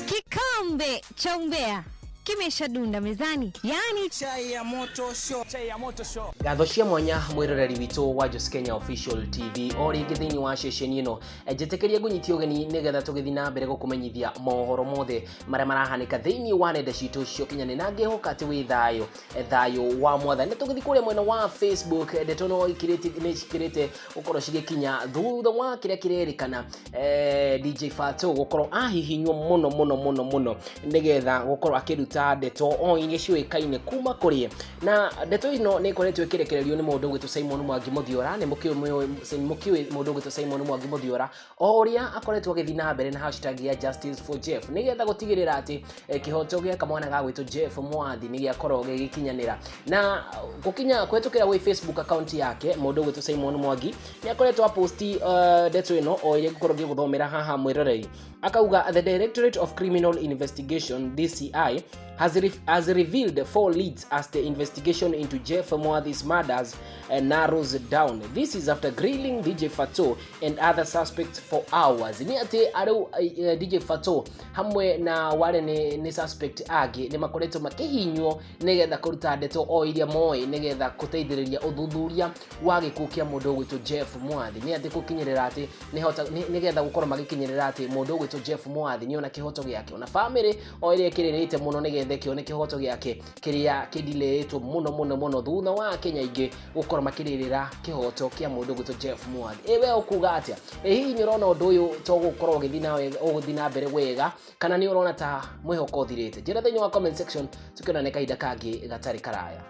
Kikombe cha umbea kimeshadunda mezani, yani Chai ya moto show. Chai ya moto show. Ngatho cia mwanya mwiroreri witũ wa Jos Kenya Official TV o rĩngĩ thĩinĩ wa ceceni ĩno. Njĩtĩkĩria ngũnyitie ũgeni nĩgetha tũgĩthiĩ na mbere gũkũmenyithia mohoro mothe marĩa marahanĩka thĩinĩ wa nenda citũ cia ũkinyanĩria, na ngĩhoka atĩ wĩ thayũ, thayũ wa Mwathani. Tũgĩthiĩ kũrĩa mwena wa Facebook, ndeto no ikirĩte, nĩ cikĩrĩte gũkorwo cigĩkinya thutha wa kĩrĩa kĩrerĩkana, DJ Fatxo gũkorwo ahihinywo mũno mũno mũno mũno nĩgetha gũkorwo akĩruta ndeto o iria ciũĩkaine kuma kũrĩ, na ndeto ĩno nĩ ĩkoretwo ĩkĩrekererio nĩ mũndũ ũgwĩtwo Simon Mwangi Mũthiora. Nĩ mũkĩũĩ mũndũ ũgwĩtwo Simon Mwangi Mũthiora, o ũrĩa akoretwo agĩthiĩ na mbere na hashtag ya justice for Jeff nĩgetha gũtigĩrĩra atĩ kĩhoto gĩa kamwana ga gwĩtwo Jeff Mwathi nĩ gĩakorwo gĩgĩkinyanĩra na gũkinya kũhetũkĩra gwĩ Facebook account yake. Mũndũ ũgwĩtwo Simon Mwangi nĩ akoretwo aposti ndeto ĩno o ĩrĩa ngũkorwo ngĩgũthomera haha mwĩroreri. Akauga, "The Directorate of Criminal Investigation, DCI, has revealed four leads as the investigation into Jeff Mwathi's murders narrows down. This is after grilling DJ Fatxo and other suspects for hours." Nĩ atĩ arĩu DJ Fatxo hamwe na wale nĩ suspect angĩ nĩ makoretwo makĩhinywo nĩgetha kũruta ndeto o iria moĩ nĩgetha gũteithĩrĩria ũthuthuria wa gĩkuũ kĩa mũndũ ũgwĩtwo Jeff Mwathi. Nĩ atĩ gũkinyĩrĩra atĩ nĩgetha gũkorwo magĩkinyĩrĩra atĩ mũndũ ũgwĩtwo Jeff Mwathi nĩ ona kĩhoto gĩake, ona family o ĩrĩa ĩkĩrĩrĩte mũno nĩgetha ĩkĩone kĩhoto gĩake kĩrĩa kĩdileĩtwo mũno mũno mũno thutha wa Kenya aingĩ gũkorwo makĩrĩrĩra kĩhoto kĩa mũndũ ũgwĩtwo Jeff Mwathi. Ĩ we ũkuga atĩa? Ĩ hihi nĩ ũrona ũndũ ũyũ to gũkorwo ũgĩthiĩ na wega, ũgũthiĩ na mbere wega, kana nĩ ũrona ta mwĩhoko ũthirĩte? Njĩra thĩinĩ wa comment section, tũkĩonane kahinda kangĩ gatarĩ karaya.